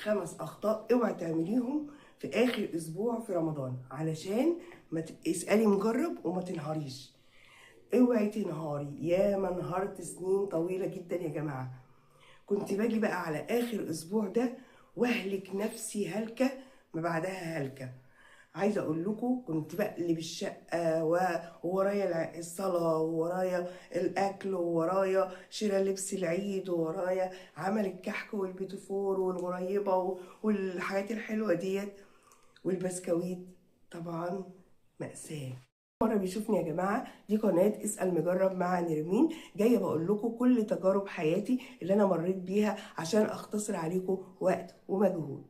5 اخطاء اوعي تعمليهم في اخر اسبوع في رمضان، علشان ما اسالي مجرب وما تنهاريش. اوعي تنهاري، يا ما انهارت سنين طويلة جدا يا جماعة. كنت باجي بقى على اخر اسبوع ده واهلك نفسي هلكه ما بعدها هلكه. عايزه اقول لكم كنت بقلب الشقة وورايا الصلاة وورايا الاكل وورايا شراء لبس العيد وورايا عمل الكحك والبيتفور والغريبة والحاجات الحلوة ديت والبسكويت. طبعا مأساة. مرة بيشوفني يا جماعة، دي قناة اسأل مجرب مع نرمين، جاية بقول لكم كل تجارب حياتي اللي أنا مريت بيها عشان أختصر عليكم وقت ومجهود.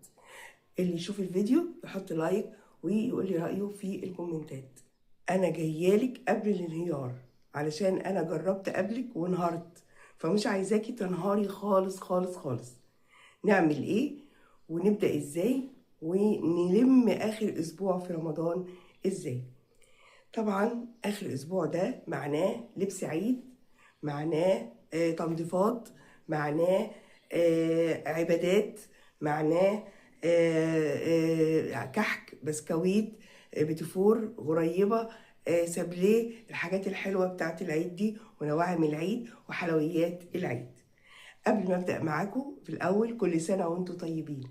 اللي يشوف الفيديو يحط like ويقول لي رأيه في الكومنتات. أنا جايالك قبل الانهيار علشان أنا جربت قبلك وانهارت، فمش عايزاكي تنهاري خالص خالص خالص. نعمل إيه ونبدأ إزاي ونلم آخر أسبوع في رمضان إزاي؟ طبعا آخر أسبوع ده معناه لبس عيد، معناه تنظيفات، معناه عبادات، معناه كحك، بسكويت، بتفور، غريبة، سابليه، الحاجات الحلوة بتاعت العيد دي ونواعم العيد وحلويات العيد. قبل ما أبدأ معاكم في الأول، كل سنة وانتم طيبين.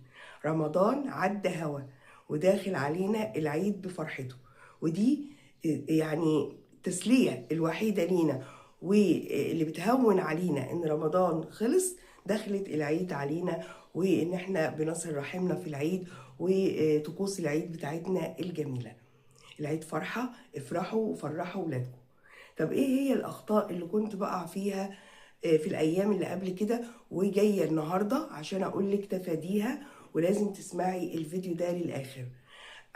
رمضان عدى هوا وداخل علينا العيد بفرحته، ودي يعني التسلية الوحيدة لينا واللي بتهون علينا إن رمضان خلص، دخلت العيد علينا وإن إحنا بنصل رحمنا في العيد وطقوس العيد بتاعتنا الجميلة. العيد فرحة، افرحوا وفرحوا ولادكم. طب إيه هي الأخطاء اللي كنت بقع فيها في الأيام اللي قبل كده وجاية النهاردة عشان أقولك تفاديها، ولازم تسمعي الفيديو ده للآخر.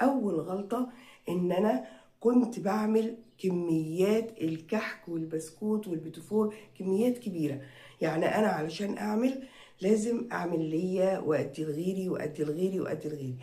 أول غلطة إن أنا كنت بعمل كميات الكحك والبسكوت والبتفور كميات كبيرة. يعني أنا علشان أعمل لازم أعمل ليا وأدي لغيري وأدي لغيري وأدي لغيري.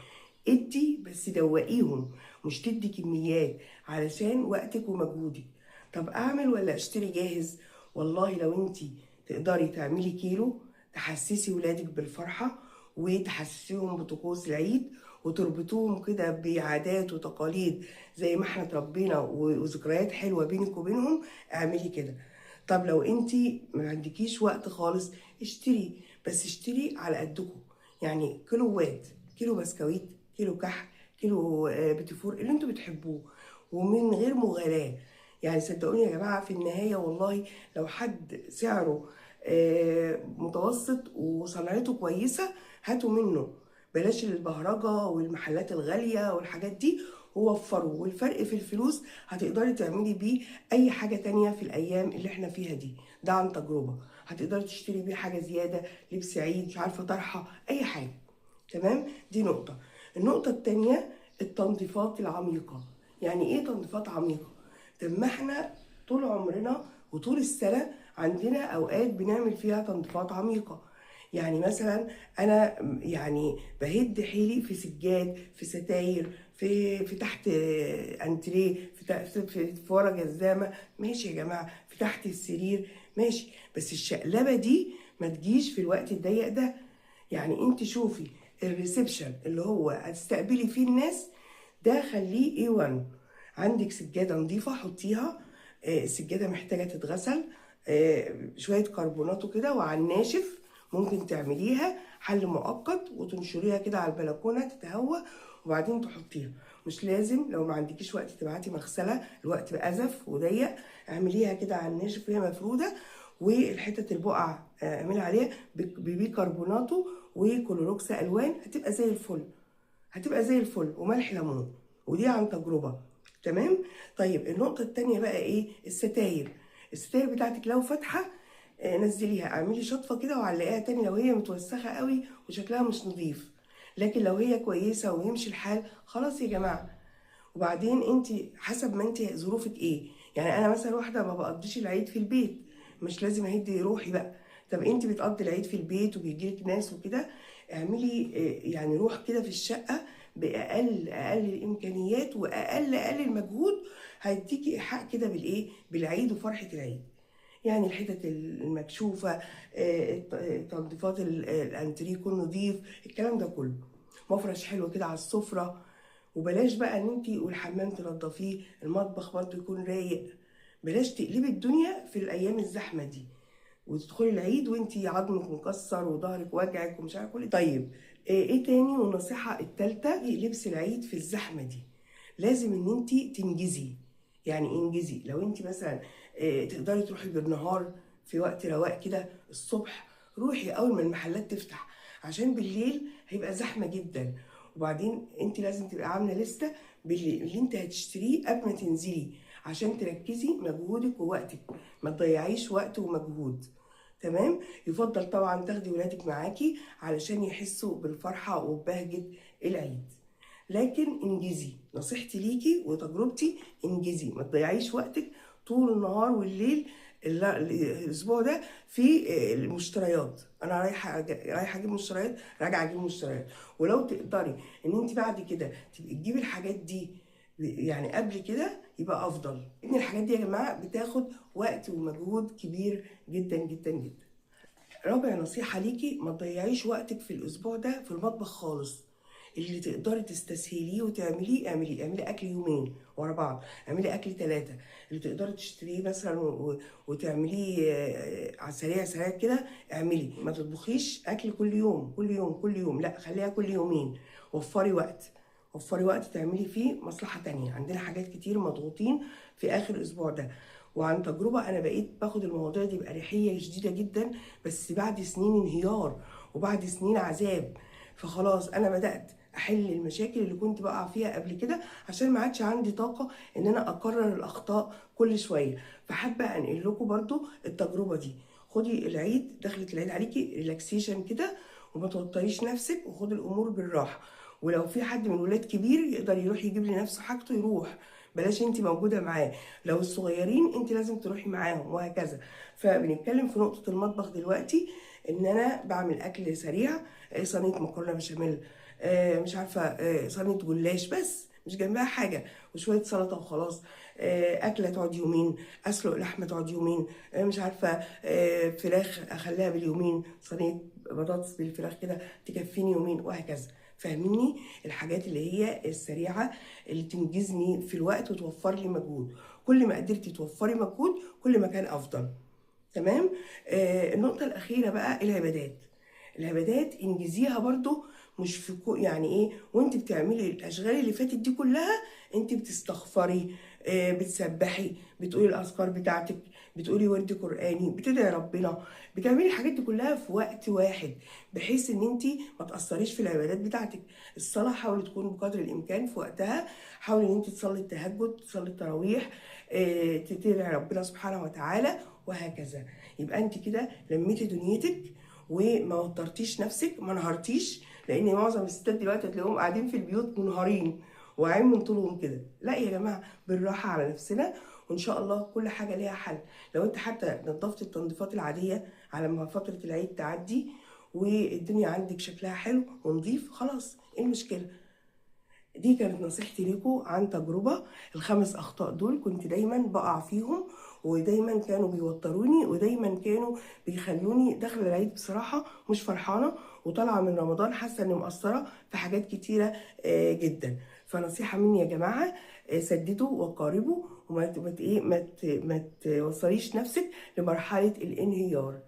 ادي بس دوقيهم، مش تدي كميات علشان وقتك ومجهودك. طب أعمل ولا أشتري جاهز؟ والله لو انتي تقدري تعملي كيلو تحسسي ولادك بالفرحة وتحسسيهم بطقوس العيد وتربطوهم كده بعادات وتقاليد زي ما احنا اتربينا وذكريات حلوة بينك وبينهم، اعملي كده. طب لو انتي ما عندكيش وقت خالص اشتري، بس اشتري على قدكم، يعني كيلوات، كيلو بسكويت، كيلو كحك، كيلو بتفور، اللي انتوا بتحبوه ومن غير مغالاة. يعني صدقوني يا جماعة في النهاية والله لو حد سعره متوسط وصنعته كويسة هاتوا منه، بلاش البهرجة والمحلات الغالية والحاجات دي، ووفروا. والفرق في الفلوس هتقدري تعملي بيه أي حاجة تانية في الأيام اللي احنا فيها دي، ده عن تجربة. هتقدري تشتري بيه حاجة زيادة، لبس عيد، مش عارفة طرحة، أي حاجة. تمام؟ دي نقطة. النقطة التانية التنظيفات العميقة. يعني إيه تنظيفات عميقة؟ طب ما احنا طول عمرنا وطول السنة عندنا أوقات بنعمل فيها تنظيفات عميقة. يعني مثلا أنا يعني بهد حيلي في سجاد، في ستاير، في تحت أنتريه، في ورا جزامة، ماشي يا جماعة، في تحت السرير، ماشي، بس الشقلبة دي ما تجيش في الوقت الضيق ده. يعني انت شوفي ال reception اللي هو هتستقبلي فيه الناس ده خليه A1. عندك سجادة نظيفة حطيها، السجادة محتاجة تتغسل، شوية كربوناتو كده وعلى الناشف ممكن تعمليها حل مؤقت وتنشريها كده على البلكونة تتهوى وبعدين تحطيها. مش لازم لو ما عندكيش وقت تبعتي مغسلة، الوقت أزف وضيق، اعمليها كده على الناشف وهي مفرودة، والحتة البقع اعملي عليها ببيكربوناتو وكلوروكس ألوان، هتبقى زي الفل، هتبقى زي الفل، وملح ليمون، ودي عن تجربة. تمام؟ طيب النقطة التانية بقى ايه؟ الستاير. الستاير بتاعتك لو فاتحة نزليها، اعملي شطفة كده وعلقيها تاني لو هي متوسخة قوي وشكلها مش نظيف، لكن لو هي كويسة ويمشي الحال خلاص يا جماعة. وبعدين انت حسب ما انت ظروفك ايه، يعني انا مثلا واحدة ما بقضيش العيد في البيت، مش لازم اهد روحي بقى. طب انت بتقضي العيد في البيت وبيجيلك ناس وكده، اعملي يعني روح كده في الشقة بأقل أقل الإمكانيات وأقل أقل المجهود، هيديكي إيحاء كده بالإيه؟ بالعيد وفرحة العيد. يعني الحتت المكشوفه، تنظيفات الانتريه يكون نظيف، الكلام ده كله. مفرش حلو كده على السفرة، وبلاش بقى ان انتي والحمام تنضفيه، المطبخ برضه يكون رايق. بلاش تقلبي الدنيا في الايام الزحمة دي وتدخلي العيد وانتي عظمك مكسر وظهرك وجعك ومش عارفه كل. طيب ايه تاني؟ والنصيحة الثالثة، لبس العيد في الزحمة دي لازم ان انتي تنجزي. يعني انجزي، لو انتي مثلا تقدري تروحي بالنهار في وقت رواق كده الصبح، روحي اول ما المحلات تفتح، عشان بالليل هيبقى زحمة جدا. وبعدين انت لازم تبقى عامله لستة باللي انت هتشتريه قبل ما تنزلي، عشان تركزي مجهودك ووقتك، ما تضيعيش وقت ومجهود. تمام؟ يفضل طبعا تاخدي ولادك معاكي علشان يحسوا بالفرحه وببهجه العيد. لكن انجزي، نصيحتي ليكي وتجربتي، انجزي، ما تضيعيش وقتك طول النهار والليل الاسبوع ده في المشتريات. انا رايحة اجيب مشتريات، راجعه اجيب مشتريات. ولو تقدري ان انت بعد كده تبقي تجيبي الحاجات دي يعني قبل كده يبقى افضل. ان الحاجات دي يا جماعة بتاخد وقت ومجهود كبير جدا جدا جدا. رابع نصيحة ليكي، ما تضيعيش وقتك في الاسبوع ده في المطبخ خالص. اللي تقدري تستسهليه وتعمليه اعمليه، اعملي اكل يومين ورا بعض، اعملي اكل 3، اللي تقدري تشتريه مثلا وتعمليه على سريع سريع كده اعملي. ما تطبخيش اكل كل يوم كل يوم كل يوم، لا خليها كل يومين. وفري وقت، وفري وقت تعملي فيه مصلحة تانية. عندنا حاجات كتير مضغوطين في اخر اسبوع ده. وعن تجربة انا بقيت باخد المواضيع دي بأريحية شديدة جدا، بس بعد سنين انهيار وبعد سنين عذاب، فخلاص انا بدأت احل المشاكل اللي كنت بقع فيها قبل كده، عشان ما عادش عندي طاقة ان انا اكرر الاخطاء كل شوية. فحابة انقل لكم برضو التجربة دي. خدي العيد، دخلت العيد عليكي relaxation كده، وما توتريش نفسك، وخدي الامور بالراحة. ولو في حد من الولاد كبير يقدر يروح يجيب لنفسه حاجته يروح، بلاش انت موجودة معاه. لو الصغيرين انت لازم تروحي معاهم، وهكذا. فبنتكلم في نقطة المطبخ دلوقتي، ان انا بعمل اكل سريع، صينية مكرونه بشاميل، مش عارفه، صينية جلاش بس مش جنبها حاجة، وشوية سلطة وخلاص. اكله تقعد يومين، اسلق لحمه تقعد يومين، مش عارفه، فراخ اخليها باليومين، صينية بطاطس بالفراخ كده تكفيني يومين، وهكذا. فاهميني؟ الحاجات اللي هي السريعة اللي تنجزني في الوقت وتوفر لي مجهود. كل ما قدرتي توفري مجهود كل ما كان افضل. تمام؟ النقطة الاخيرة بقى العبادات. العبادات انجزيها برضو، مش في يعني ايه وانت بتعملي الاشغال اللي فاتت دي كلها، انت بتستغفري، بتسبحي، بتقولي الاذكار بتاعتك، بتقولي ورد قراني، بتدعي ربنا، بتعملي الحاجات دي كلها في وقت واحد، بحيث ان انت ما تاثريش في العبادات بتاعتك. الصلاة حاولي تكون بقدر الامكان في وقتها، حاولي ان انت تصلي التهجد، تصلي التراويح، تدعي ربنا سبحانه وتعالى، وهكذا. يبقى انت كده لميتي دنيتك وما وترتيش نفسك، ما انهارتيش، لان معظم الستات دلوقتي هتلاقيهم قاعدين في البيوت منهارين واعين من طولهم كده. لا يا جماعة، بالراحة على نفسنا، وان شاء الله كل حاجة ليها حل. لو انت حتى نظفت التنظيفات العادية على ما فترة العيد تعدي والدنيا عندك شكلها حلو ونظيف، خلاص ايه المشكلة؟ دي كانت نصيحتي لكم عن تجربه. ال5 اخطاء دول كنت دايما بقع فيهم، ودايما كانوا بيوتروني، ودايما كانوا بيخلوني داخله العيد بصراحة مش فرحانة، وطالعه من رمضان حاسه اني مقصرة في حاجات كتيرة جدا. فنصيحه مني يا جماعة، سددوا وقاربوا، وما ما توصليش نفسك لمرحلة الانهيار.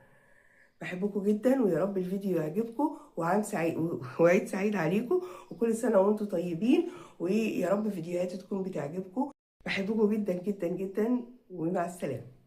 بحبكم جدا، ويا رب الفيديو يعجبكم، وعام سعيد وعيد سعيد عليكم، وكل سنة وانتم طيبين، ويا رب فيديوهاتي تكون بتعجبكم. بحبكم جدا جدا جدا، ومع السلامة.